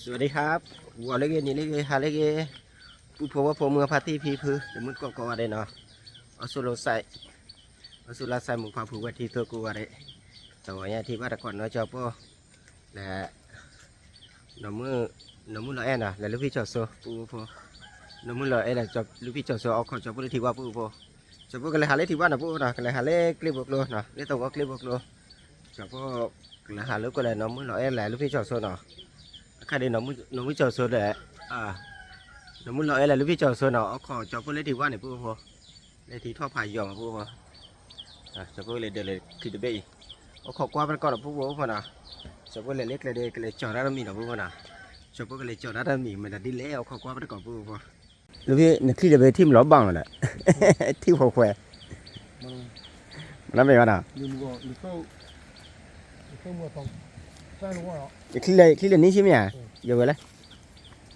สวัสดีครับ ဂီၤလၢအဂ့ၤ နံၤလၢအဂ့ၤ ဟါလၢအဂ့ၤ ပုၢ်ဖိဝဲၢ်ဖိ မုၢ်ဖါတံၢ်ဖံဖု တမုၢ်တကိးကိးဂၤဒဲးနီၤ အီၣ်ဆူၣ်လိာ်စဲး အီၣ်ဆူၣ်လိာ်စဲး မုၢ်ဖါဖုဝဲၢ်ထံသိကိးဂၤဒဲး တဂီၤညါထံၣ်ဘၣ်တကိးနီၤ ကၠီပိၢ် လၢ နီၢ်မုၢ်လီၤအဲၣ်နီၤ လၢလူၢ်ဖံၣ်ကၠီၤစိ ပုၢ်ဖိ နီၢ်မုၢ်လီၤအဲၣ်လၢ လူၢ်ဖံၣ်ကၠီၤစိ အိၣ်ခိးကၠီပိၢ်လၢထံဝၢ် ပုၢ်ဖိ ကၠီပိၢ်ကလဲၤဟးလၢထံဝၢ်နီၤ ပုၢ်ဖိနီၤ ကလဲၤဟးလၢကျ့ဘိကျိနီၤ လၢသဝီကျ့ဘိကျိ ကၠီပိၢ် ကလဲၤဟးလၢကွၢ်လၢနီၢ်မုၢ်လီၤအဲၣ်လၢလူၢ်ဖံၣ်ကၠီၤစိနီၤ အခါဒ်နီၢ်မုၢ်ကၠီၤစိဒီး နီၢ်မုၢ်လီၤအဲၣ်လၢလူၢ်ဖံၣ်ကၠီၤစိနီၤ အိၣ်ခိးကၠီပိၢ်လၢထံဝၢ်န့ၣ် ပုၢ်ဖိ လၢထံထီၣ်ဖးယိာ်မး ပုၢ်ဖိ ကၠီပိၢ်ကလဲၤဒၢးလၢခံတဘ့ၣ်အံၤ အိၣ်ခိးကွၢ်ပတကိးဒီး ပုၢ်ဖိ ပုၢ်ဖိနီၤ ကၠီပိၢ်လဲၤလၢကျဲ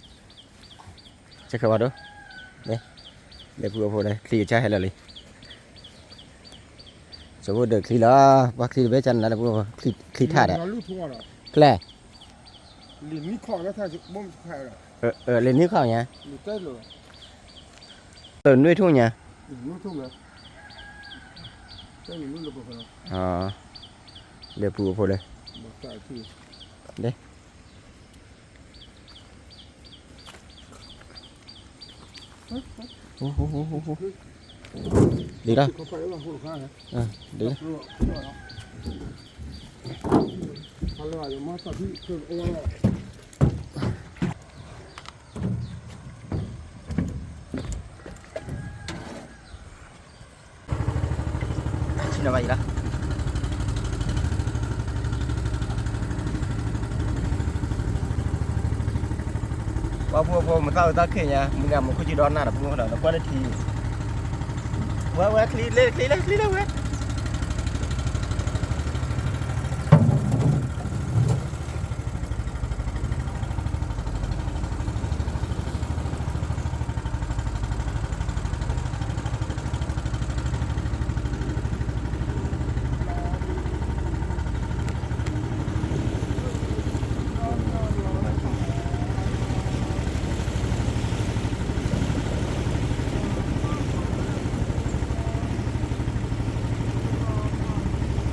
ဒ် ကလဲၤကၠီၤတၢ်တမံၤနီၤ ပုၢ်ဖိနီၤ ကၠီပိၢ်ကလဲၤကၠီၤတၢ်တမံၤ မ့ၢ်တၢ်ဒ်လဲၣ် အိၣ်ခိးကွၢ်ပတကိး ပုၢ်ဖိ လူၢ်ဖံၣ် နချံၣ်ဒီးပထံၣ်မးလီၤဘၣ်မးဒီး ထံၣ်ဃီခွဲး မနမ့ၢ်ဘၣ်နီၤ ချံၣ်လဲၤ ချံၣ်လဲၤနံၣ်ဆံမ့ၢ်ဧါ ယဝဲလဲၣ် စဲးခဲးဝဲဒိၣ် လဲၤပုၢ်ဖိဒီး ချံၣ်ကဆါဟဲလၢာ်လံ ကၠီပိၢ်ဒၢးချံၣ်လီၤ ပှၤချံၣ်တဘ့ၣ်ကနၤလၢပုၢ်ဖိ ချံၣ်ထါဒီး ကျဲ လံာ်နံၣ်ခီၣ်ညါ တနွံထိၣ်ညါ လဲၤပုၢ်ဖိလၢ လဲၤ လံလီၤ လံလီၤ ဆံနဘၣ်အံၤလီၤ ပှၤပုၢ်ဖိမုၢ်သၣ်အုးသၣ်ခဲညါ မုၢ်နၤမူခိၣ်ကံဒီနၢ်ဒီးပုၢ်ဖိဒီး နကွၢ်လၢထံ ဝဲဝဲချံလၢချံလၢချံလၢဝဲ လၢပံၤလီၤဒုး တ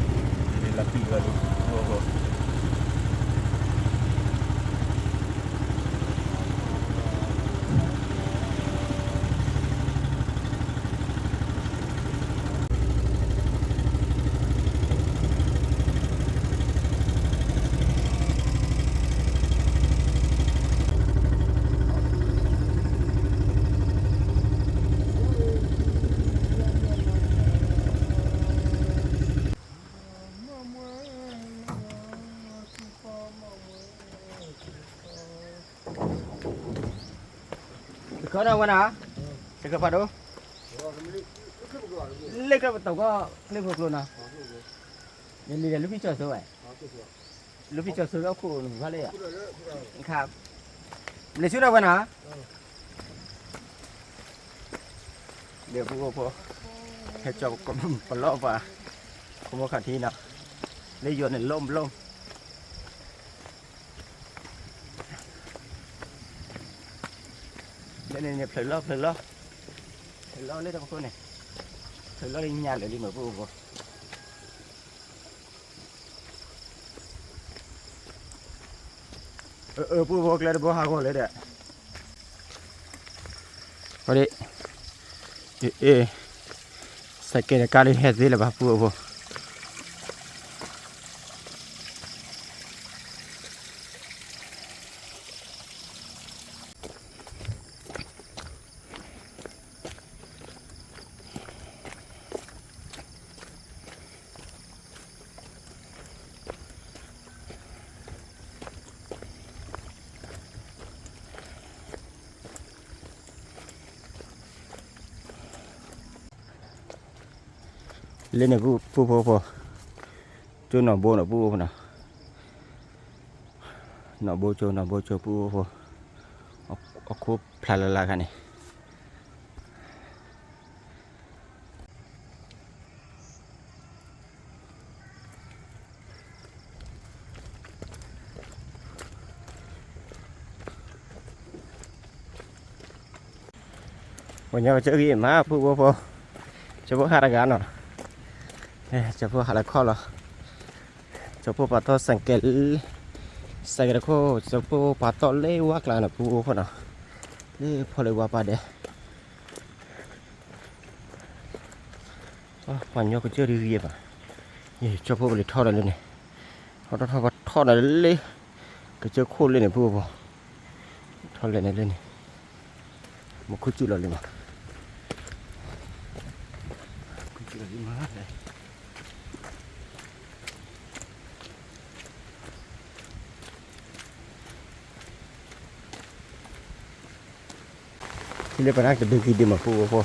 ခီဒီးဝဲနီၤ တခီဖးဒိၣ် လ့ၣ်ကပတီၢ်ကီၢ် ကျ့ဖိကျိနီၤ ယလံၤဒီးလူၢ်ဖံၣ်ကၠီၤစိဝဲ လူၢ်ဖံၣ်ကၠီၤစိအခိၣ်နဖးလၢယၤ ခါ လဲၤဆူနီၤဝဲနီၤ ဒီးပုၢ်ဖိ ဟဲကၠီၤပလီၢ်ပှၤ ခိၣ်မိၢ်ခးထံနီၤ လၢယိၤန့ၣ်လိၣ်လိၣ် လၢန့ၣ်န့ၣ် ဖျၢၣ်လီၢ်ဖျၢၣ်လီၢ် ဖျၢၣ်လီၢ်လၢတၢ်ပခိၣ်န့ၣ် ဖျၢၣ်လီၢ်လၢညါလၢာ်လံမ့ၢ်ပုၢ်ဖိ အၢ ပုၢ်ဖိကျဲတဘိဟးဂီၤလၢဒီး အဒ့ အ့ စဲးကဲးတကါလၢဟဲသ့လၢၤဘၣ်ပုၢ်ဖိ လၢန့ၣ်ပုၢ်ဖိဖိ ကၠိနီၢ်ဘိနီၤပုၢ်ဖိနီၤ နီၢ်ဘိကၠိ နီၢ်ဘိကၠိပုၢ်ဖိ အခိၣ်ဖျါလၢ်လၢ်ခါန့ၣ် လၢ ပှၤညီကစၢၢ်ဂံၢ်မး ပုၢ်ဖိဖိ, ကၠီဖိဟးတဂၤနီၤ, ကၠီဖိဟးလၢခီၣ်လီၤ, ကၠီဖိပာ်ထီၣ်စဲးကဲး, စဲးကဲးတခိၣ် ကၠီဖိပာ်ထီၣ်လၢဝါကျါနီၤ ပုၢ်ဖိဖိနီၤ, လၢဖီလၢဝါပာ်ဒဲး, ပှၤညီကစၢၢ်ဒုးဂံၢ်ဘၣ်, ကၠီဖိပလံၤထီၣ်ဒီးလၢန့ၣ်, ထီၣ်ထီၣ်ထီၣ်ထီၣ်ဒီးလၢ ကစၢၢ်ခိၣ်လၢန့ၣ် ပုၢ်ဖိဖိ, ထီၣ်လဲၤန့ၣ်လၢန့ၣ်, မူခိၣ်စူၣ်လီၤလံမး, မူခိၣ်စူၣ်လီၤလံမး, ထံၣ်လၢပနၢ်ကဒုးကံဒုးမး ပုၢ်ဖိဖိ,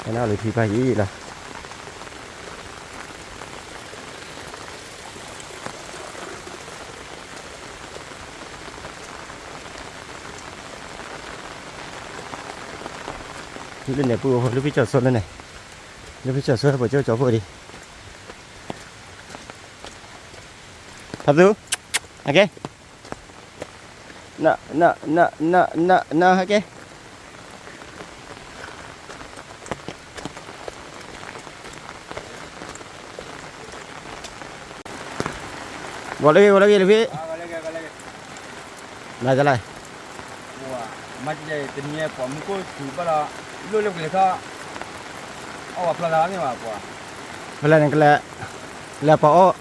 ပနၢ်လီၤထံပၢ်ယံၤလီၤ. လၢန့ၣ် ပုၢ်ဖိဖိ လၢဖံကၠီၤစိလၢန့ၣ်, လၢဖံကၠီၤစိ ပှၤကၠီကၠီဖိဒံး, ဖးသူ, ဟဲက့ၤ, န, န, န, န, န, နဟဲက့ၤ, ဂီၤလၢဂ့ၤ ဂီၤလၢဂ့ၤ လၢဖံ, နၤကလဲၣ်, မ့ၢ်တနံၤပှၤမူခိၣ်စူၣ်ဘၣ်လီၤ, လိၣ်လၢကလဲၤထီၣ်, အီၣ်ပှၤဖျီသးမ့ၢ်ဘၣ်ပှၤ, ဖဲလဲၣ်န့ၣ်ကလဲၤ, လဲၤပှၤအီၣ်,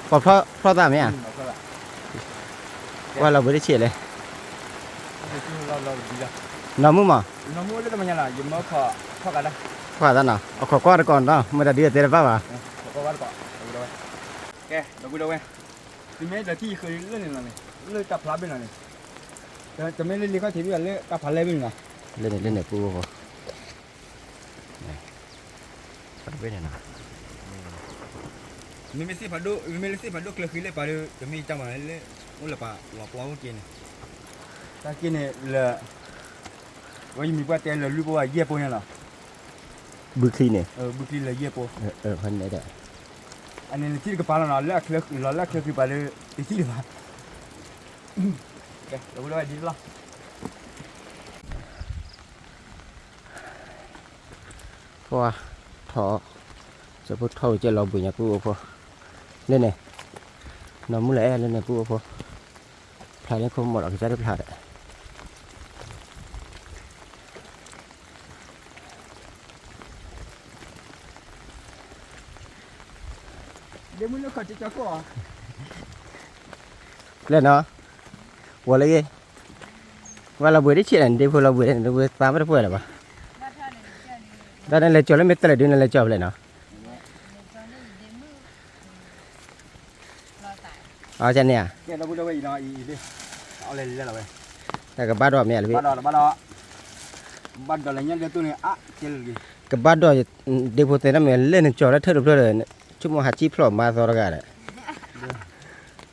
ပှၤဖျီသးမ့ၢ်ဧါ, ကွၢ်လီၤဘှံးတဆံးလဲၣ်, နီၢ်မုၣ်မး, ဖီၣ်သးနီၤ အခီၣ်ကွၢ်တကိးနီၤ မ့ၢ်တၢ်ဒုးအတဲတဘၣ်ဘၣ်, ကဲ, ဒီပုၢ်ဒီဝဲၢ်, တမ့ၢ်ဒီးထံၣ်ယဃၢၤလၢန့ၣ်လီၤန့ၣ်, လၢတၢ်ဖျါဘ့ၣ်လီၤန့ၣ်, တမ့ၢ်လၢလံခီၣ်ထံးဘ့ၣ်လီၤလၢတၢ်ဖျါလဲၢ်ဘ့ၣ်န့ၣ်လီၤ, လၢန့ၣ် လၢန့ၣ်ပုၢ်ဖိဖိ, တဘ့ၣ်န့ၣ်နီၤ, မ့မ့ၢ်သ့ၣ်ဖးဒိၣ်, မ့မ့ၢ်လၢသ့ၣ်ဖးဒိၣ်ကျၢၤဃံလၢပာ်ဒီး တမ့ၢ်တၢ်မၤလၢ အိၣ်လၢပာ်လီၤပျီအိၣ်က့ၤန့ၣ်, တၢ်က့ၤန့ၣ်လၢ ဝဲယမံၤပှၢ်တဲလၢလွံၢ်ပိဝဲယဲၢ်ပိန့ၣ်လီၤ, ဘုချံန့ၣ်, ဘုချံလၢယဲၢ်ပိ, အန့ၣ်နထံၣ်တကပၤလီၤနီၤ, လၢအချၢ, လီၤလၢအချၢဃံပာ်လၢ တထံၣ်တဘၣ်, ကဲ, ဒီပုၢ်ဒီဝဲၢ်ဒ်လီၤ ပှၤထီၣ်, ကၠီဖိထီၣ်ဝံၤကဲလီၤဘှံးညါပုၢ်ဖိဖိ, လၢန့ၣ်, နီၢ်မုၣ်လၢအဲၣ်လၢန့ၣ်ပုၢ်ဖိ, ဖျါလၢခိၣ်မီၢ်လီၤကစၢ်တဖျါဒီး ဒ့မုၣ်လၢခီၣ်ကၠီကၠီခိၣ်, လၢနီၤ, ဝဲလၢဂ့ၤ, ဝဲလီၤဘှံးတဆံးလဲၣ် နဒ့ဖိလီၤဘှံးန့ၣ် နဝဲသးမ့ၢ်တပှဲၤလၢၤဘၣ်, ဒီးနလဲၤကၠီၤလၢမ့ၢ်တလဲၤဒုး နလဲၤကၠီၤဖဲလဲၣ်နီၤ, အန့ၣ်ဧါ, တၢ်ကဘၣ်ဒီးမ့ၢ်ဧါလၢ, ဘၣ်ဒီး, ကဘၣ်ဒီး, ဒ့ဖိသ့ၣ်နီၣ်မ့ၢ်လၢနကၠီၤလၢထၢၣ်တဖျၢၣ်ဒီး, ဆိကမိၣ်ဟးကံၣ်ဖျိးမါသီ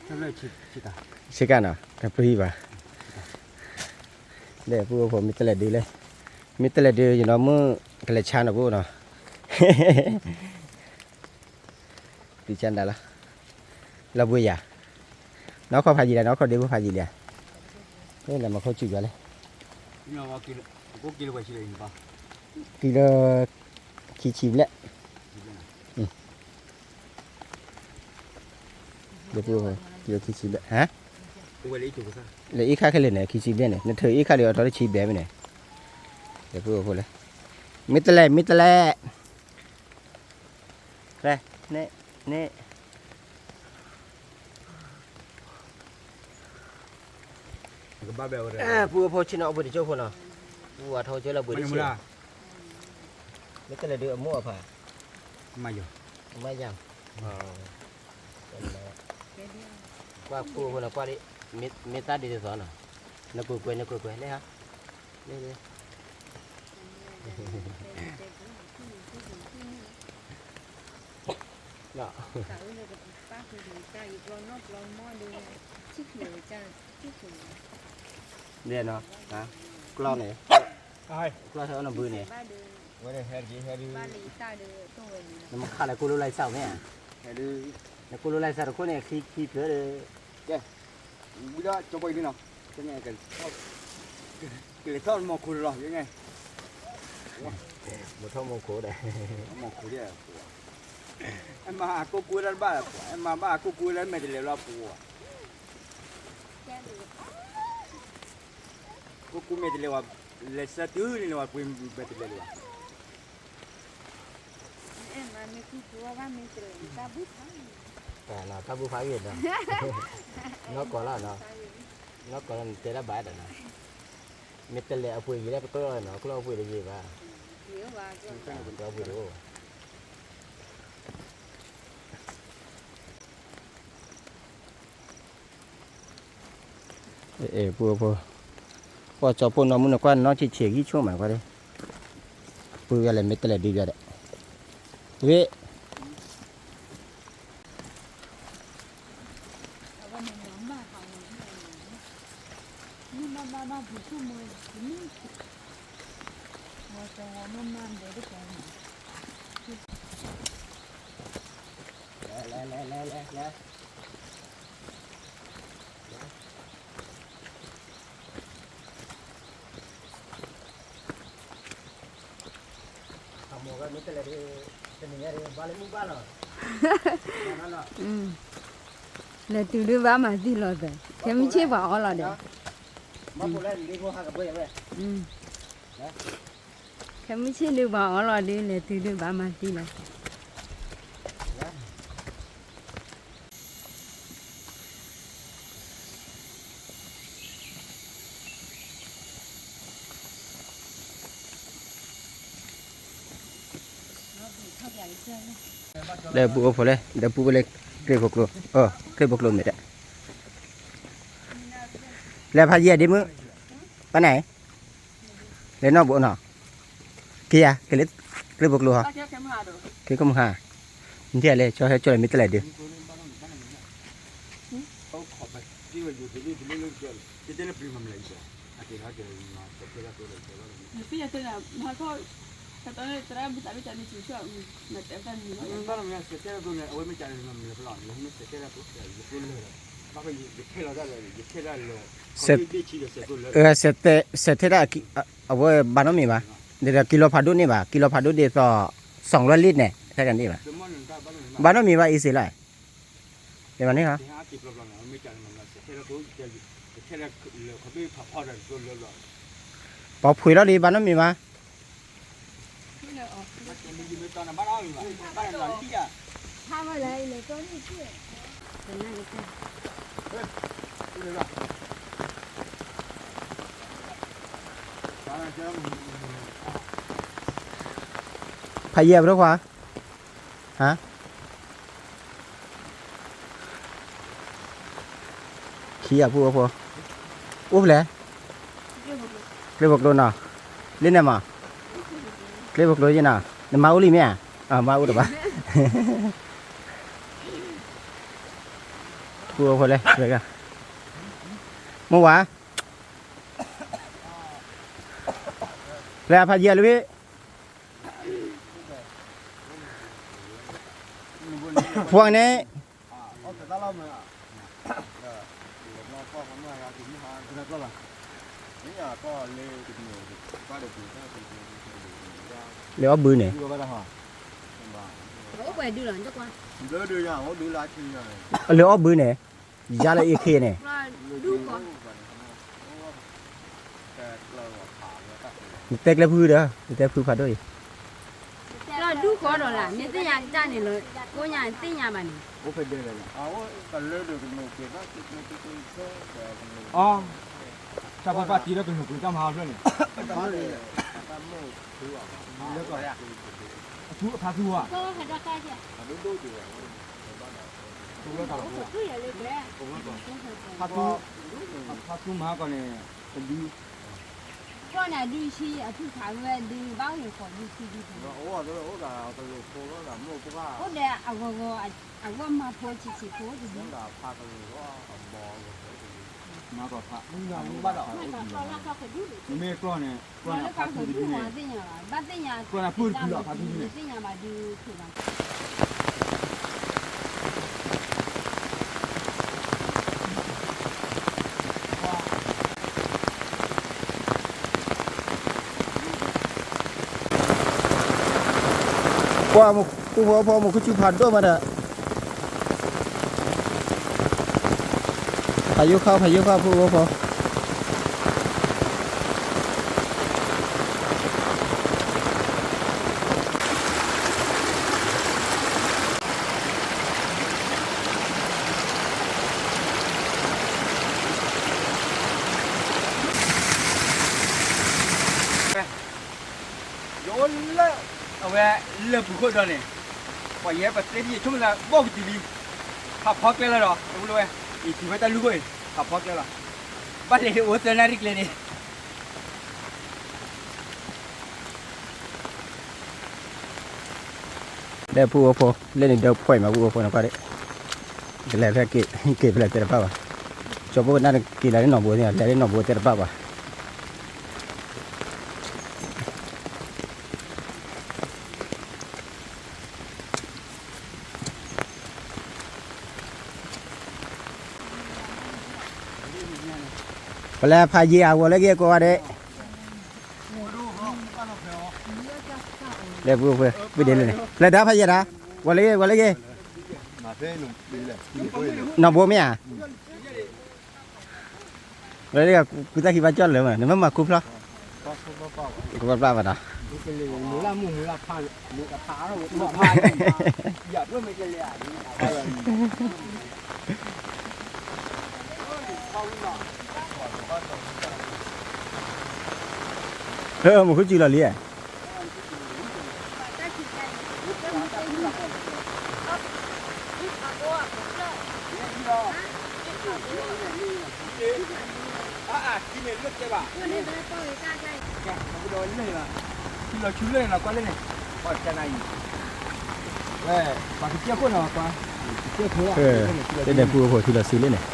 တဂၤဒီး, ဆ့ကၤနီၤ တပှံၤဘၣ်, ဒီပုၢ်ဖိမ့ၢ်တလဲၤဒုးလဲၣ်, မ့ၢ်တလဲၤဒုး ယနီၢ်မုၣ်ကလဲၤဆါနီၤပုၢ်နီၤ သံဆါဒၣ်လီၤ, လီၤဘှံးယၤ, နီၢ်ခီၣ်ဖးယံာ်လဲၣ် နီၢ်ခီၣ်ဒ့ဖိဖးယံာ်လဲၣ်, လၢမၤခိၣ်စူၤယၤလဲၣ်, ကံလၢ, ခံဆံဘျဲၣ်, ဒ့ဖိ, ကံလၢခံဆံဘျဲၣ်, ဟါ, လၢအ့ၣ်ခါခဲလၢာ်န့ၣ် ခံဆံဘျဲၣ်န့ၣ် နထုးအ့ၣ်ခါခဲလၢာ်အီၤထီၣ်တဆံဘျဲၣ်မ့ၢ်န့ၣ်, ဒ့ဖိဖိလဲၣ်, မ့ၢ်တလဲၤ မ့ၢ်တလဲၤ န့ၣ်, န့ၣ်, ပုၢ်ဖိဆ့ၣ်နီၤ အဘှံးတကၠိၢ်ဖိနီၤ, ပူၤဝဲထီၣ်ကၠိလၢဘှံးတဆံး, မ့ၢ်တလဲၤဒုးအမိၢ်အဖါ, မါယၤ, ကွၢ်ပုၢ်ဖိနီၤ ကွၢ်ဒ်, မ့ၢ်သၣ်ဒ်သိးနီၤ, နကွဲးကွဲး နကွဲးကွဲး လဲၣ်ဟါ, လဲၣ်လဲၣ် န့ၣ်နီၤ, ကျီၢ်န့ၣ်, ကျီၢ်ထဲအီၤနဘုန့ၣ်, နမ့ၢ်ခးလၢကိၣ်လိၣ်လၢ်စၢ်မ့ၢ်ဧါ, နကိၣ်လိၣ်လၢ်စၢ်တခိၣ်န့ၣ် ခံခံဖျၢၣ်ဒီး, ကဲ, ဝံၤဒီးကၠီပှၤအံၤန့ၣ်နီၤ, ကဲန့ၣ်ကဲ ကလဲၤထီၣ်မီၤခိၣ်လီၤ, မီၤထီၣ်မီၤခိၣ်ဒီး, မီၤခိၣ်ဒီး, အဲမၤအကိၣ်ကွဲလၢတဘၣ်, အဲမၤဘၣ်အကိၣ်ကွဲလၢမဲာ်တလဲၤလီၤပူၤ, ကိၣ်ကွဲမဲာ်တလဲၤဝဲ, လဲၤဆၢတုၤန့ၣ်ဝဲကွဲမဲာ်တလဲၤလီၤ, တၢ်ဘူၣ်ဖးဂ့ၤဒီး, နီၢ်ကီၢ်လီၤနီၤ, နီၢ်ကီၢ်လီၤနတဲတၢ်ဘၣ်ဒီးနီၤ, မ့ၢ်တလဲၤအပှ့ၤဂ့ၤလၢပကျီၢ်နီၤ, ကျီၢ်အပှ့ၤတဂ့ၤဘၣ်, ကျီၢ်အပှ့ၤတအိၣ်ဘၣ်. အဲ ပှၤဖိ, ပှၤကၠီဖိနီၢ်မုၢ်နကွၢ်နီၢ်ဆံးဆံးဂံၢ်ဆိၣ်မးကွၢ်ဒီး, ပှၤလဲၤမ့ၢ်တလဲၤဒုးယၤဒီး, ဝ့ၢ် လဲၤတုၤဒုးဘၣ်မၤသံလီၤသၢ, ခဲမုၢ်ဆ့ၣ်ပှၤအီလီၤဒီး, ခဲမုၢ်ဆ့ၣ်ဒုးပှၤအီလီၤဒုး လဲၤတုၤဒုးဘၣ်မၤသံလီၤ. ဒီးပူအိၣ်ဖိလဲၣ်, ဒီးပူဝဲလၢ ကျ့ဖိကျိ, ကျ့ဖိကျိမ့ၢ်ဒၣ်, လဲၤဖးယံာ်ဒ့မုၣ်, ပၢ်န့ၣ်, လဲၤနီၢ်ဘိနီၤ, က့ၤယၤ, က့ၤလၢ ကျ့ဖိကျိဟီ, က့ၤကမုၢ်ဟါ, နထံၣ်လဲၤ ကၠီဟဲကၠီလဲၤမ့ၢ်တလဲၤဒုး စဲးထဲဒၣ် အဝဲဘၣ်နီတမံၤဘၣ်, ဒီးကံလီၤဖးဒိၣ်န့ၣ်ဘၣ်, ကံလီၤဖးဒိၣ်ဒ်သိး စီၤလွဲၢ်လံၣ်န့ၣ် ထဲဒၣ်န့ၣ်ဘၣ်, ဘၣ်နီတမံၤဘၣ် အံၤစ့လီၤ, ဒ်ဘၣ်န့ၣ်ဟီ, ပှၤဖှ့းလီၤဒ်ဘၣ်နီတမံၤဘၣ်, ဖးယံာ်ပဒိၣ်ခွါ, ဟါ, ခံဂၤဖိဖိ, အိၣ်ဖဲလဲၣ်, ကျ့ဖိကျိနီၤ, လၢန့ၣ်မး, ကျ့ဖိကျိယဲနီၤ, နမါအိၣ်လံမ့ၢ်ဧါ, မါအိၣ်တဘၣ်, ဖိဖိလဲၣ်, မိၢ်ဝါ, လဲၤဖးယံာ်လၢဝံၣ် ဖှီၣ်န့ၣ်, လၢအီၣ်ဘုန့ၣ်, လၢအီၣ်ဘုန့ၣ်, ယါလၢအ့ခ့န့ၣ် နတဲကျဲဖုဒီး နတဲဖုဖးဒိၣ်အံၤ, လီၤဒူဃီဒီးလၢ မ့ၢ်သ့ၣ်ညါတၢ်န့ၣ်လီၤ, ကိးညါသ့ၣ်ညါဘၣ်န့ၣ်, အီ တၢ်ဖိပၢ်တံၤလၢကလိာ်ပှ့ၤတၢ်မၤဟးဖျၢၣ်န့ၣ်, အထူအဖးသူဧါ, ဖးသူမၤဟးကီးန့ၣ်, ကီၢ်န့ၣ်အဒုဆံ အထူခးဝဲဒု ဘၣ်အိၣ်ဃိးဒုဆံဒု, အိၣ်ဒီးအဂီၤဂီၤ အဂီၢ်မၤဖိဆံးဆံးဖိတဒု, မၤကီးဖး, မ့မ့ၢ်ကျီၢ်န့ၣ် ကျီၢ်န့ၣ်ဖးသူတဒုန့ၣ်, ကျီၢ်န့ၣ်ပုၢ်တဒုလီၤဖးသူဒုန့ၣ်, သ့ၣ်ညါဘၣ်ဒုခိးဘၣ် ပှၤ ပှၤမူခိၣ်ဖီ မူခိၣ်စူၤဖးဒိၣ်မးဒီး, ဖးယိၣ်ဃာ် ဖးယိၣ်ဃာ် ပုၢ်ဖိဝဲၢ်ဖိ ယအိၣ်လၢ အဝဲလၢပူၤခိၣ်ဒီးန့ၣ်, ပှၤယဲပသ့ဒ်ယဆိကမိၣ်လၢဘီၣ်ကတုၤလံ, ဖးဖီကျဲလီၤဒီး တမူလၢဝဲ, ယတုၤဝဲတၢ်လူၢ်ခိၣ်အံၤ ဖးဖီကျဲလီၤ, ဘၣ်လဲၤအိၣ်သၢနၣ်ရံၣ်ကျဲန့ၣ်, လၢပုၢ်ဝဲၢ်ဖိ လၢန့ၣ်ဒီးဖှဲးမး ပုၢ်ဝဲၢ်ဖိန့ၣ်ကွၢ်ဒၣ်, ကလဲၤဖဲက့ၤဖဲလဲၣ်တဲတဘၣ်ဘၣ်, ကၠီဖိကနၣ်က့ၤလၢနီၢ်ဘိသ့ၣ် လဲၤလၢနီၢ်ဘိတဲတဘၣ်ဘၣ်. ပလဲၤဖးယံၤဧါ ဂီၤလၢဂ့ၤကိးဂၤဒဲး, လၢပုၢ်ဖိ ပုၢ်ဒ့လၢန့ၣ် ပလဲၤဒါဖးယံၤဒါ, ဂီၤလၢဂ့ၤ ဂီၤလၢဂ့ၤ, နီၢ်ဘိမ့ၢ်ဧါ, လၢဂ့ၤ ကူတၢ်ခံဘၣ်ကၠီၣ်လၢမး နမ့ၢ်မၤခူဖျီ ကဘၣ်ပျၢ်ဘၣ်ဒီး, မူခိၣ်စူၤလီၤလံဧါ. လၢန့ၣ်ပုၢ်ဖိထံလီၤစုလၢန့ၣ်,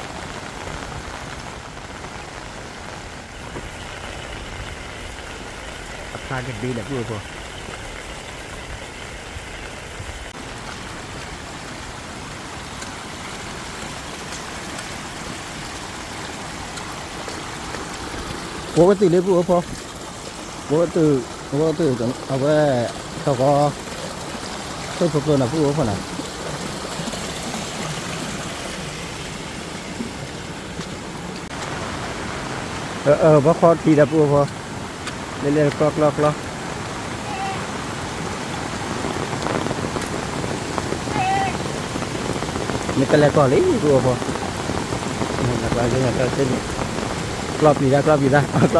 အဖျါကဒ့ဒီးပုၢ်ဖိ ဝဲကတုၤလၢပုၢ်ဖိ, ဝဲကတုၤ, ဝဲကတုၤ, အဝဲ ထီၣ်ဃီ, ထိၣ်ဖိကျိနီၤ ပုၢ်ဖိနီၤ. အၢ ဘီခီထံဒီးပုၢ်ဖိ, လဲၤလဲၤကျီကျီကျီ, မ့ၢ်တလဲၤကီၢ်လံ ပုၢ်ဖိ, ကျီပျံၤတၢ် ကျီပျံၤတၢ် ကျီပျံၤတၢ် ကျီပျံၤတၢ် ကံၣ်လံ ကံၣ်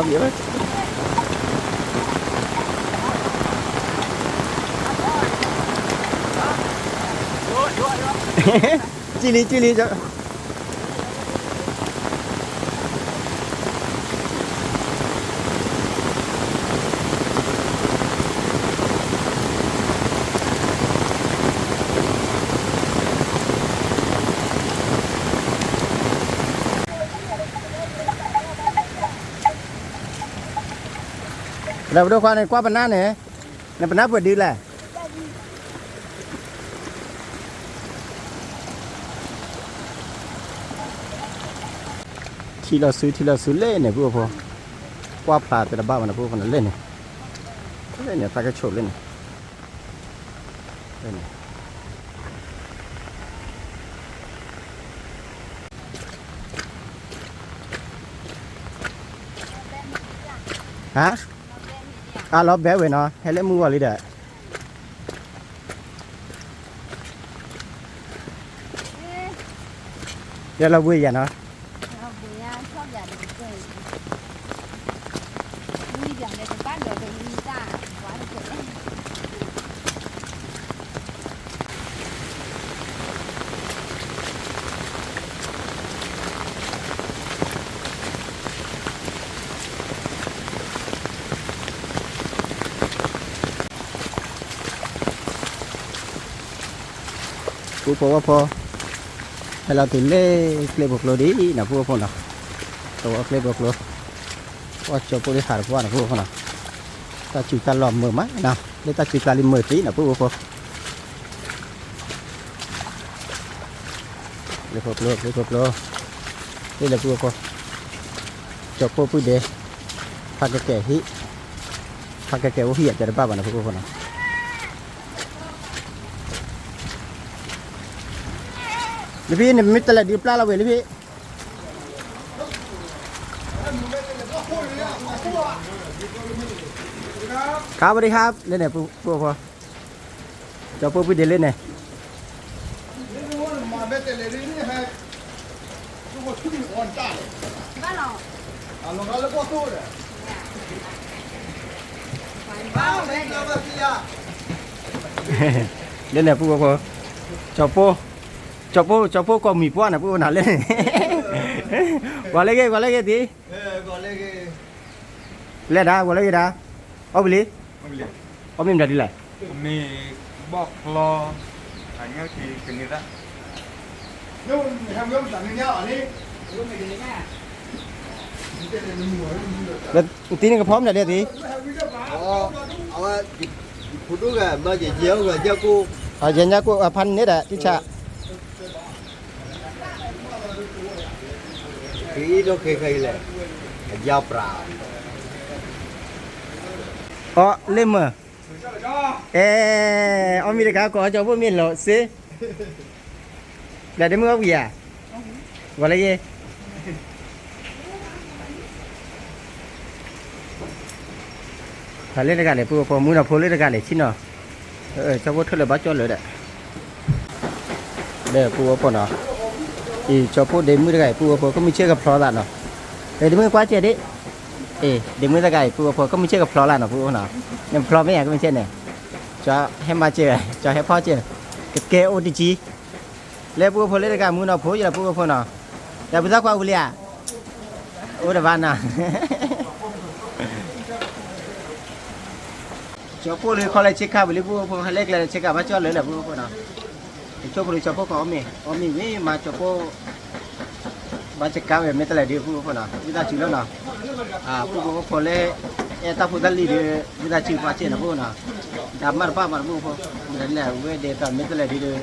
လံ လၢပဒိၣ်ခွါန့ၣ် ကွၢ်ပနၢ်န့ၣ်, နပနၢ်ပှဲၤဒုလဲၣ်. ထံလီၤစု ထံလီၤစုလၢန့ၣ် ပုၢ်ဖိ, ကွၢ်ဖျါတဲတဘၣ်ဘၣ်န့ၣ် ပုၢ်ဖိန့ၣ် လၢန့ၣ်, လၢန့ၣ် တၢ်ကဆိးလၢန့ၣ်, လၢန့ၣ် ဟါ, အလီၤဘဲဝဲနီၤ ဟဲလၢမုၢ်ဂီၤလံဒီး, ယလီၤဘှံးယၤနီၤ. ပုၢ်ဖိဝဲၢ်ဖိ, ဟဲလီၤတုၤလၢကျဲပူၤကျိဒ်နီၤ ပုၢ်ဖိနီၤ, တဝီကျဲပူၤကျိ, ပှၤကၠီဖိလၢဟးတပှၢ်နီၤ ပုၢ်ဖိနီၤ, တၢ်စုကျါလီၤမုာ်မးနီၤ လၢတၢ်စုကျါလံမုာ်သ့နီၤ ပုၢ်ဖိ, ကျဲပူၤကျိ ကျဲပူၤကျိ, လၢလၢပုၢ်ဖိ, ကၠီဖိပုၢ်ဒဲး, ဖးကကဲးဟံၣ်, ဖးကကဲးအိၣ်ဟံၣ်အတဲတဘၣ်ဘၣ်နီၤ ပုၢ်ဖိနီၤ. လၢဖဲန့ၣ် မ့ၢ်တလဲၤဒုးပျၢ်လီၤဝဲလၢဖဲ ครับ สวัสดีครับ လၢန့ၣ် ပှၤဖိ ကၠီဖိဖုဒ့လၢန့ၣ် လၢန့ၣ် ပှၤဖိ ကၠီဖိ ကၠီဖိ ကၠီဖိကိးမံၤပှၢ်န့ၣ် ပှၤဖိနၤလၢန့ၣ် ကွၢ်လၢဂ့ၤ ကွၢ်လၢဂ့ၤတံၢ် လဲၤဒၣ် ကွၢ်လၢဂ့ၤဒၣ် အီၣ်ဘျံး အီၣ်မ့ၢ်မတၤဒ်လဲၣ် မ့ၢ်ဘီၣ်ချီ အညါက့ၤကန့ၢ်သၣ် တံၤန့ၣ်ကဖီမတၤဒ်တံၢ် အဝဲ ယဖိဒိၣ်ဂၤ မ့ၢ်ယဲ ယဲညါကိၣ် အဖးန့ၣ်ဒီး တံၢ်ဆၣ် က့ၤအံၤဒီးခဲခဲအံၤလဲၣ် အယါပြး အီၣ်လၢမုာ် အဲ အီၣ်မ့ၢ်တကးကီး ကၠီဖိမ့ၢ်လီၤစ့ ဒီးဒ့မုၣ်အီၣ်ဝံၤဧါ ဂီၤလၢယ့ ဖးလၢတဂၤလဲၣ် ပုၢ်ဖိ မုၢ်နီၤဖိလၢတဂၤလဲၣ် ဆံနီၤ ကၠီဖိထၢၣ်လၢၤဘၣ်ကၠီလၢၤဒီး ဒီးပုၢ်ဖိနီၤ အံၤ ကၠီဖိဒ့မုၣ်တဂၤအံၤ ပုၢ်ဖိ ကမုၢ်ဆ့ၣ်ကဖျီသးနီၤ ဒ့မုၣ်ကွၢ်စဲးဒ့ အံၤ ဒ့မုၣ်တဂၤအံၤ ပုၢ်ဖိ ကမုၢ်ဆ့ၣ်ကဖျီလၢ်နီၤ ပုၢ်ဖိနီၤ နဖျီမ့ၢ်ဧါ ကမုၢ်ဆ့ၣ်န့ၣ် ကၠီဟဲမၤစဲး ကၠီဟဲဖီစဲး ကကဲအိၣ်တကံ လၢပုၢ်ဖိလၢတဂၤမုၢ်နီၤဖိယလီၤ ပုၢ်ဖိနီၤ ဒီးပသးကွၢ်ဝံၤလံဧါ အိၣ်တဘၣ်နီၤ ကၠီဖိလၢခီလဲၤဆ့ကၤဝံၤလံ ပုၢ်ဖိ ဟဲလၢကျဲလၢဆ့ကၤဘၣ်ကၠီလၢၤလၢ ပုၢ်ဖိနီၤ ကၠီဖိလၢကၠီဖိကအီၣ်မ့ၤ အီၣ်မ့ၤဝံၤမၤကၠီဖိ ဘၣ်ဆ့ကၤဝဲ မ့ၢ်တလဲၤဒုး ပုၢ်ဖိနီၤ ဝံသးစူၤလီၤနီၤ ပုၢ်ဖိဖိလၢ အဲၣ်တၢ်ဖိတၢ်လံၤဒီး ဝံသးစူၤပှၤစဲးနီၤ ပုၢ်နီၤ ဒီးမၤတဘၣ်မၤတဘၣ် ပုၢ်ဖိ မ့ၢ်တလဲၤဝဲဒ်သိး မ့ၢ်တလဲၤဒုးဒီး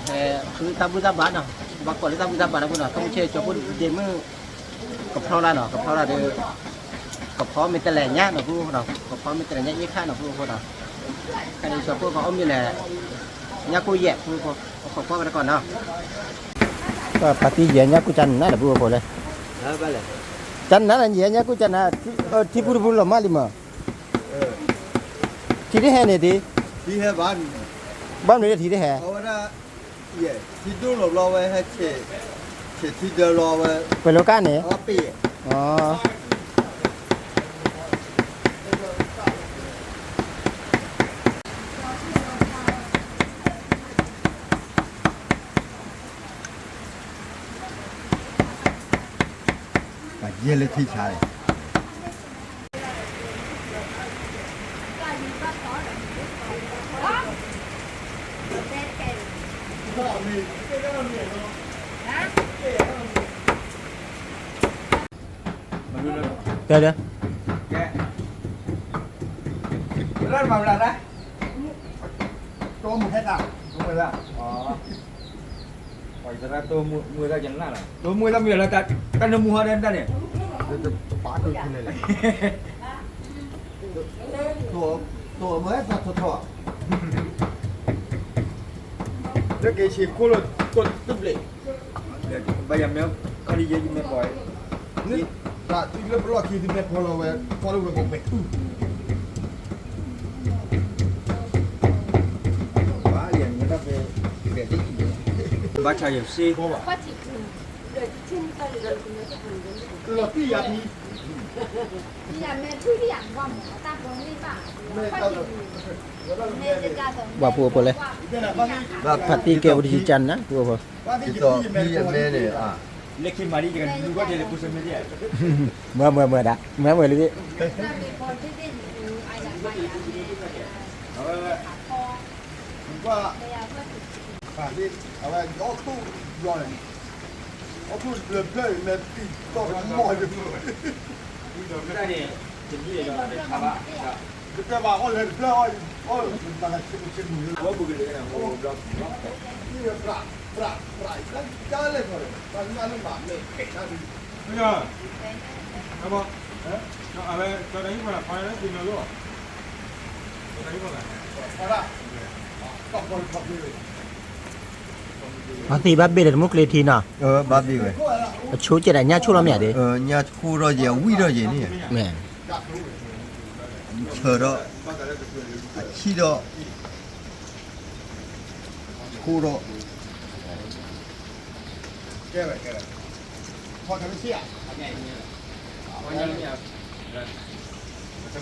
ဖဲဃုတၢ်ဘူၣ်တၢ်ဘါနီၤ ဘၣ်ကိးလၢတၢ်ဘူၣ်တၢ်ဘါနီၤ ပုၢ်နီၤ ကမုၢ်ဆ့ၣ်ကၠီဖိဒ့မုၣ် ကဖျီလၢ်နီၤ ကဖျီလၢ်ဒီး ကဖီမ့ၢ်တလဲၤညါနီၤ ပုၢ်ဖိနီၤ ကဖီမ့ၢ်တလဲၤညါအ့ၣ်ခါနီၤ ပုၢ်ဖိနီၤ ခဲအံၤကၠီဖိကအီၣ်မ့ၤလဲၣ် ညါကိၣ်ယဲၢ် ပုၢ်ဖိ အခိးကွၢ်ဝဲတကီးနီၤ ဖါတံၢ်ယဲၢ်ညါကိၣ်ကၠါနးလၢ ပုၢ်ဖိလၢ ကၠါနးလၢယဲၢ်ညါကိၣ်ကၠါနး ထံပူတပူလီၤမၢ်လံမး ထံတဟဲန့ၣ်တံၢ် ဘၣ်မနုၤလၢထံတဟဲ ထံဒိၣ်လီၤဘျီဝဲ ဟဲဆဲး ဆဲးထံဒၢလီၤဝဲ ပလီၤကၢ်န့ၣ် ပယဲၢ်လၢထံဆါန့ၣ် တဲဒီး လၢမၤဘျါတၢ် တိမုၢ်ဟဲတၢ် တိမုၢ်ဟဲတၢ် ပှၤယသရၣ်တိမုၢ်ဝဲဒၣ်ယနၢ်လီၤ တိမုၢ်ဝဲဒၣ်မ့ၢ်လၢတၢ်နမူဟီဒဲတၢ်န့ၣ် ပာ်တိၢ်ထူလဲၣ်လဲၣ် တိမုၢ်ဟဲတၢ်ထီထီ လၢက့ၤဆံးခိၣ်လၢတိတဘျဲၣ် ဘၣ်ယၤမဲ ခီဒ်ယဲယမဲပီၤ တၢ်လၢပလီၢ်ခံသုမဲဖီလီၤဝဲ ဖီလၢဝဲပှဲၤပှဲၤ ဘၣ်ဆၣ်ယစ့ လီၤတံၢ်ယၤဖံ ဘၣ်ပူအဖိလဲၣ် ဘၣ်ဖးတံၢ်ကဲအိၣ်တယံၤကၢ်နၤ ပူအဖိ ဒ်သိးဖံအမဲန့ၣ် လၢခံမၤလံ ယကလူၤဘၣ်တဲလၢပူစမဲ မၢမၢမၢဒၣ် မၢမၢလံ အဝဲ အဝဲ အီၣ်ခူၣ်ဘျီန့ၣ် အီၣ်ခူၣ်ဘျၢဘျၢန့ၣ် မဲာ်တံၢ်တီၢ်မီၢ်န့ၣ် တဘၣ် အီၣ်လဲၤတဘျၢ အီၣ် အီၣ် ဘၣ်ဆ့ဆ့မုၢ် အဝဲပူၤက့ၤလၢကနၣ် ပြး ပြး ပြး ကလဲၣ်ထီၣ် ပှၤနၢ်လၢမၤမဲာ်ဖဲးတၢ်ဒုး အဝဲ ကၠီတၢ်ဟံၣ်ဖီလာ် ဖီလာ်လၢသ့ၣ်နီၣ်လိၣ် ကၠီတၢ်ဟံၣ်ဖီလာ် ဖီလာ် ဖီဖီဖီဖီ အသ့ၣ်ဘၣ်ဘ့ၣ်ဒီးတမူကျ့ထံနီၤ, ဘၣ်ဘ့ၣ်ဝဲ, အဆိကဲဒၣ်ညၣ်ဆိၣ်လီၤမ့ၢ်ဧါဒ့, ညၣ်ဆိၣ်ထီၣ်ယဲ အဝံၣ်ထီၣ်ယဲန့ၣ်, မ့ၢ်, ဆၢထီၣ်,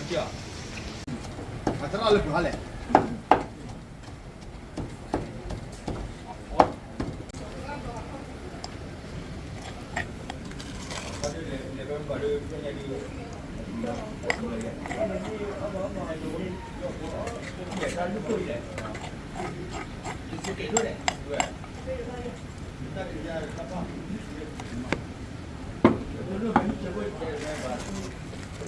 အဆံၣ်ထီၣ်, ဆိၣ်ထီၣ်, ကဲဝဲ, ကဲဝဲ, အသရၣ်လၢပ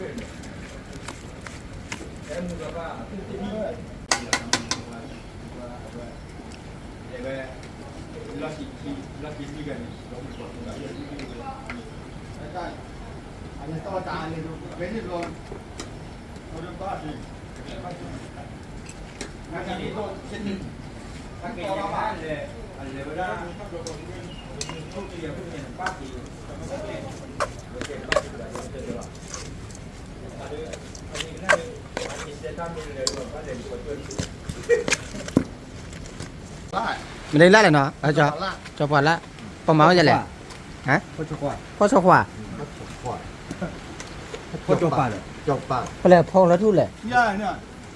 ှၤလဲၣ်. မ့ၢ်လၢလဲၣ်နီၤ, ကၠီၤပှၤလၢ, ပမၤဝဲဒ်လဲၣ်, ဖီၣ်ဆီခွါ, ဖီၣ်ဆီခွါ, ဖီၣ်လၢဖီလၢထူၣ်လဲၣ်,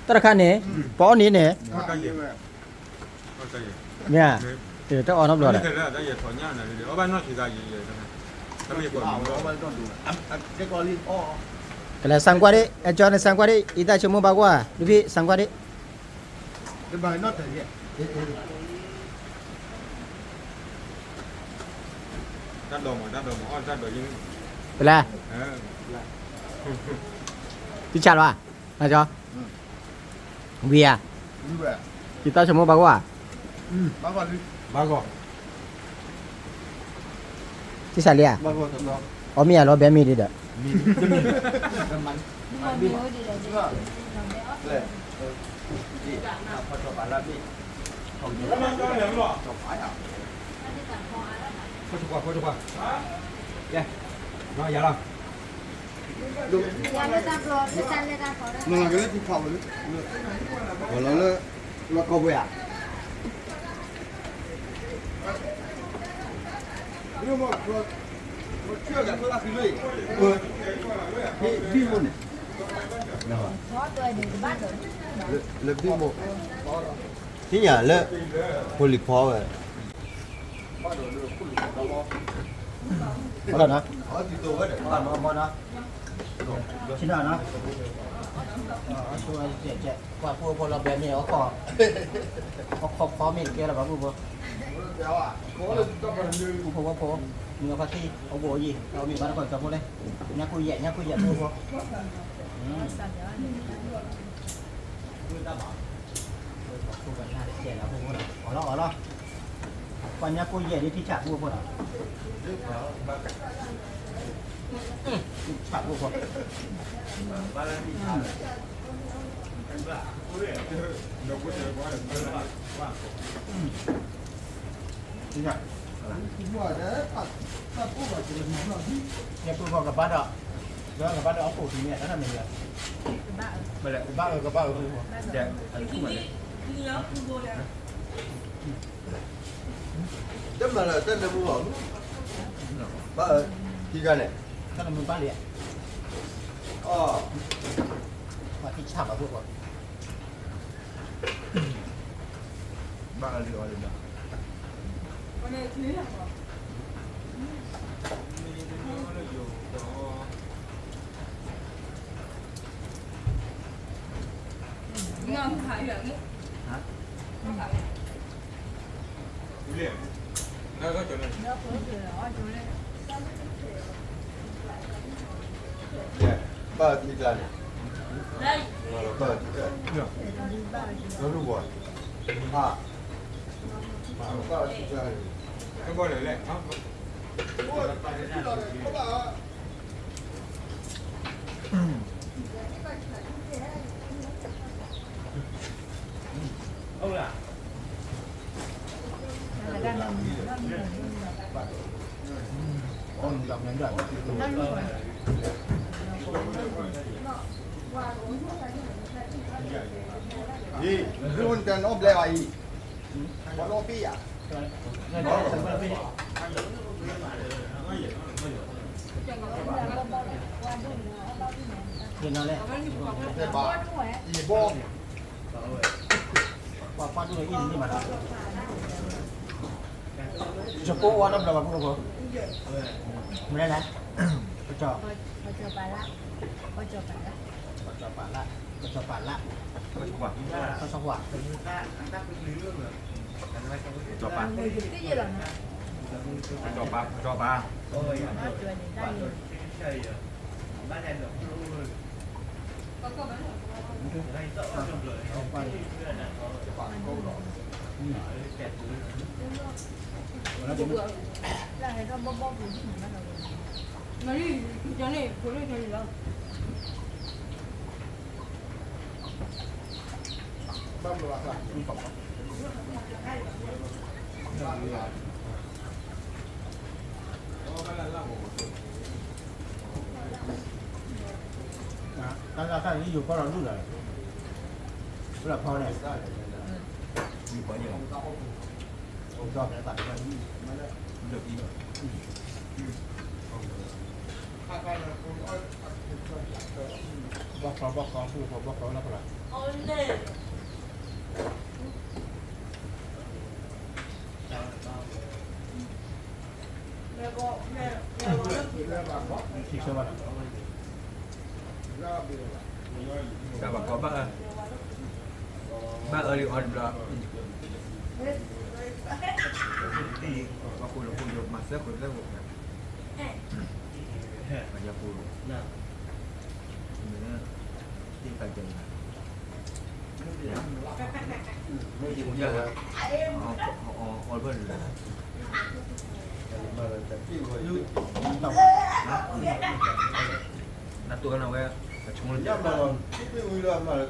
တၢ်တခါန့ၣ်, ပအီၣ်န့ၣ်န့ၣ်, မ့ၢ်, တအီၣ်နီတဘျီဒီး ကလဲၤဆံကွၢ်ဒံး, အကၠီန့ၣ်ဆံကွၢ်ဒံး, အံသၣ်ဆိကမိၣ်ဘၣ်ကွၢ်, ဒုးဖံးဆံကွၢ်ဒံး, တၢ်ဒိးမး, တၢ်ဒိးမး, အီၣ်တၢ်ဒိးယံၤ, ပလဲၤ, တံၢ်ဆါလီၤ, အကၠီ ဝံၤဧါ, ယသးဆိကမိၣ်ဘၣ်ဂီၢ်ဧါ, ဘၣ်ဂီၢ်, သံစးလံဧါ, အီၣ်မ့ၢ်ဧါလီၤဘဲမ့ၢ်ဒံးဒီး, ဖီၣ်ဆိခွါ, ဖီၣ်ဆိခွါ, ကဲ, နီၢ်ယၤလီၤ နကလဲၤထံဖးဝဲလၢ, လီၤလၢ, လီၤကီၢ်ပှဲၤဧါ, ဘံၣ်မိၢ်န့ၣ်, လၢဘံၣ်မိၢ်, သ့ၣ်ညါလၢ, ဖိလံၤဖီဝဲ ဘၣ်ဒီး, ဆံနီၤနီၤ, ကွၢ်ဖိဖိလီၤဘဲမ့ၢ်, အခီၣ်ဖီမ့ၢ်တကဲလၢၤဘၣ်ဖိဖိ, ဖိဖိဖိ, မုၢ်အခီၣ်ထံး အဘိၣ်အယံၤ အမ့ၢ်ဘၣ်တခီၣ်ကၠီဖိလဲၣ်, ညၣ်ကိၢ်ယဲၢ် ညၣ်ကိၢ်ယဲၢ်ဖိဖိ, အီၣ်လီၤအီၣ်လီၤ, ပှၤညၣ်ကိၢ်ယဲၢ်ဒ်ထံဆးဖိဖိလီၤ, ဆးဖိဖိ, ညၣ်ကိၢ်ဖိကဘၣ်ဒီး, ကဘၣ်ဒီးအခိၣ်ဒ်န့ၣ် တၢ်မ့ၢ်, ကဘၣ်အၢ ကဘၣ်အၢဖိဖိ, တမၤလၢတၢ်လၢမူဘၣ်, ဘၣ်အၢ, ခံဂၤန့ၣ်, တၢ်လၢမူဘၣ်လံ, အီ, ပှၤထံဆးဘၣ်ဖိဖိ, ဘၣ်အၢလံအီၤလံဒီး ဘၣ်အၢခံဂၤန့ၣ်, ဘၣ်အၢ, ဘၣ်အၢ, ဘၣ်အၢ, အိၣ်လၢ အံၤ မ့ၢ်တၢ်နီဘျဲအံၤ ပှၤလီၤပ့ၢ်ယၤ ဘၣ် အံၤဘီ ပှၤပှၤဒိၣ်အံၤန့ၣ်မးလီၤ ယကိးဝါနီတဘျီဘၣ်ဖိဖိ မနုၤလဲၣ် ပကၠီၤ ပကၠီၤပာ်လၢ ပကၠီၤပာ်လၢ ပကၠီၤပာ်လၢ ပကၠီၤပာ် ပကၠီၤပာ် ပကၠီၤပာ် ပကၠီၤပာ် တၢ်လၢ်ခါန့ၣ် ယိၤကီၢ်လီၤလူၢ်လီၤ လၢဖီန့ၣ် ယိၤကီၢ်ယဲၢ် ဘီၣ်ဃီဘီၣ်ဃီ ဘီၣ်ဃီလၢဖီလာ် ထံဆၢဘၣ်နီၤ တၢ်ဘၣ်ကီဘၣ်အၢ ဘၣ်အၢလံအီၤတဘျီ ဘၣ်ဃိလၢဃိယိၤမၤသၢဃိသၢဃိ မၤယၤပူၤ မ့ၢ်သ့ၣ်တၢ်ကဲန့ၣ် မ့ၢ်ယၤ အီၣ်ဘၢၣ်လၢ နတိၢ်ကနၣ်ဝဲ အဆိကတၢၢ် ဘၣ်လဲၣ် ဘၣ်လဲၣ်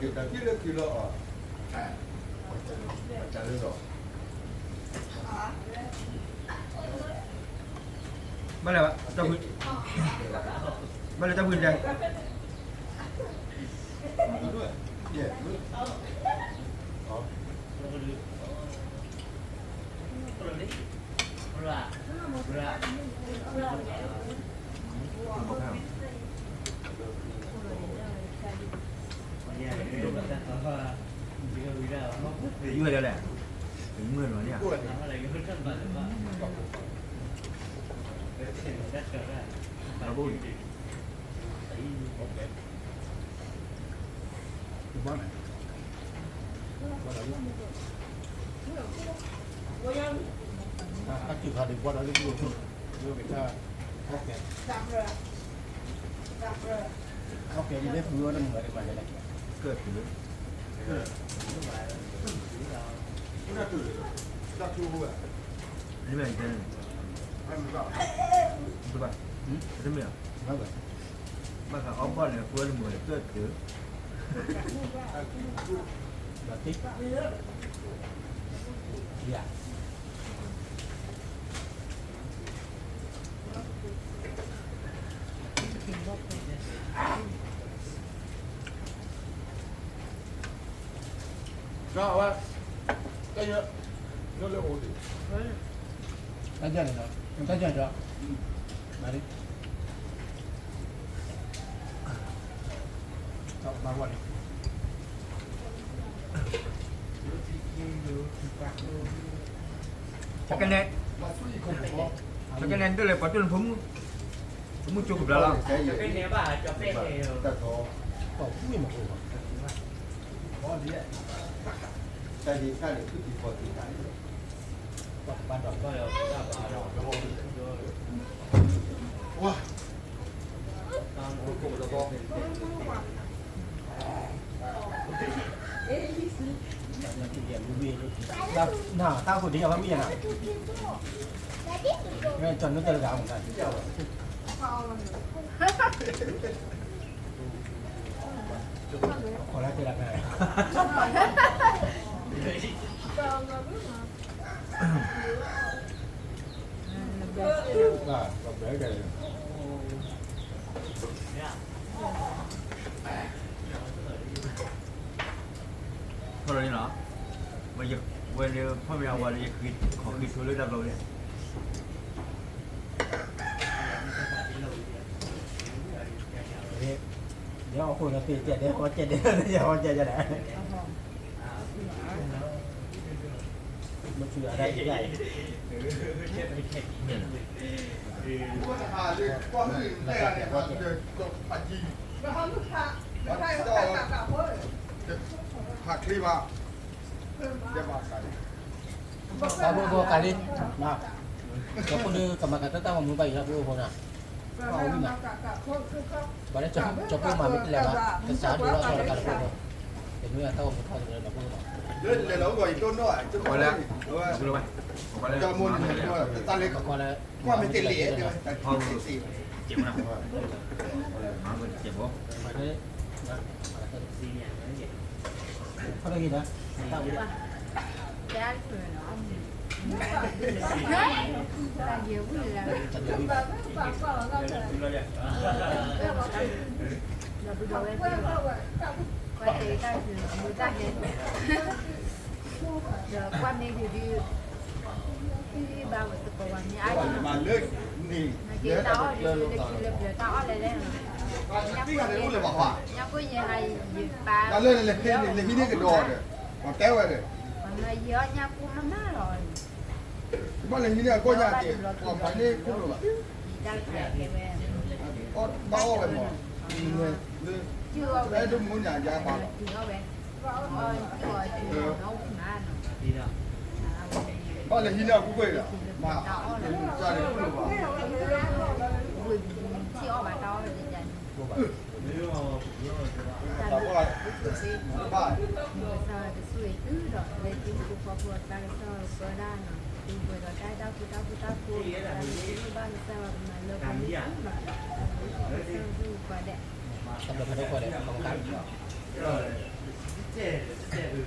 တၢ်ဖု ဘၣ်လဲၣ်တၢ်ဖုလဲၣ် ယူၤဝဲဒၣ်လဲၣ် မုၢ်လီၤန့ၣ် ဘၣ်န့ၣ် တၢ်စုၣ်ခါဒံးဘၣ်ဒီးလၢဒ်အိၣ်ထူၣ် လၢကစၢ် okay okay ယလဲၤဖုဝဲတမုာ်ဝဲတမၤလဲၣ် ကၢၢ်ဖု မ့ၢ်တဲန့ၣ် တဘၣ် တမ့ၢ် ဘၣ်ဃးအီဘီၣ်န့ၣ် ကွဲလၢမုၢ်ကၢၢ်တုၤ ဘၣ်တ့ ယၤ ကဝဲ တၢ်ယဲ လၢလၢအိၣ်ဒံး တၢ်ယဲန့ၣ်ဒီး တၢ်ယဲဒီး မၤလံ ဘၣ်ဝဲန့ၣ် ကနဲ ကနဲဒ်လဲၣ် ပှၤတူၢ်နဖိမုၣ် ဖိမုၣ်ကၠိကဘျါလီၤ ကနဲဘၣ် ကနဲ တၢ်ဒ်တၢ်န့ၣ် သူၣ်ကံၤဖီကံၤတၢ်န့ၣ် ဝါ နတၢ်ဃိဒံးအဝဲမ့ၢ်ယၤနၤ ကၠီနုတၢ်တဂၤမ့ၢ် ခီလၢတဲဒၣ်ဖဲ ဘၣ် ဘၣ်ဘဲကဲ ထီၣ်လီၤန့ၣ်လီၤ. ဝဲန့ၣ်ဖီမ့ၤအဝၤန့ၣ် ယဃ့ခီၣ်ဃ့ဆိလၢတၢ်ဘျီန့ၣ် ယဟီၣ်ခိၣ်ဒီးသ့ၣ်ကဲဒဲး ဟီၣ်ကဲဒဲး ယဟီၣ်ကဲဒဲး မ့ၢ်ထူၣ်အဒၣ်အံၤ ဟးချ့ဘၣ်, တၢ်ဖိဖိကၤလံ, ကဖိဒုးကမၤကၤတၢ်တၢ်ဂီၤမူဘၣ်အံၤလီၤ ဖိဖိနီၤ, အဝံၤမး, ပှၤလၢကၠီဖိမၤမ့ၢ်တလဲၤဘၣ် ကစးဒိၣ်လီၤဆီလီၤကၤတဖိဖိ, တမ့ၢ်တၢ်ဂီၤမူထီၣ်တလၢဒီးဖိဖိနီၤ, လၢလဲၤလီၤအိၣ်ဂီၤအံၤတိၢ်နီၣ်, ကီၢ်မူန့ၣ်, တၢ်လၢ ကွၢ်မ့ၢ်တ့ၢ်လံ, တၢ်လၢတၢ်လၢ ဒီးကွၢ်မ့ၢ်ဒုးဒုး, ဘၣ်ဝဲသကိးဝဲမ့ၢ်အါယံၤနီၤ, မ့ၢ်က့ၤတၢ်အီၣ်ဒုးလၢခံလၢပျၢၤတၢ်အီၣ်လဲၣ်လဲၣ်နီၤ, ညၣ်ကိၣ်ယဲ, ညၣ်ကိၣ်ယဲဟးယပၢ်, လၢလၢလၢဟံးန့ၢ်ကဒီးဒီး, ပှၤတဲဝဲဒီး, မ့ၢ်ယဲအီၣ်ညၣ်ကိၣ်မးမးလီၤ, ဘၣ်လၢဟံးန့ၢ်အကိၣ်ညါက့ၤ, ပှၤဖးန့ၢ်ခိၣ်လိာ်ဘၣ်, ဘၣ်အီၣ်ဝဲမး, အဲၣ်ဒိၣ်မူညါယါပာ်လီၤ ဘၣ်လၢဟံးန့ၢ်အခိၣ်ကွဲးဒီး, မ့ၢ်တၢ်လၢခိၣ်လိာ်ဘၣ်, ဝ့ၢ်ပူၤထံအီၣ်ဘၣ်တၢ်အီၣ်ဝဲန့ၣ်, တၢ်လၢ, ဘၣ်, ကစၢ်ယွၤကဆိၣ်ဂ့ၤသုဒီး လၢသုဖိဃီဖိအကျါကစၢ်ယွၤပၢဒၣ်နီၤ, သုပှဲၤဒီးတၢ်အဲၣ်တၢ်ကွံတၢ်ဃူတၢ်ဖိး, တၢ်လၢသုလိၣ်ဘၣ်ကစၢ်ယွၤကမၤလၢပှဲၤန့ၣ်သုနီၤ, ကစၢ်ယွၤကဆိၣ်ဂ့ၤပှၤဒဲး, တၢ်ဘျုးဖးဒိၣ်ဃီဒဲး, ခီမခါ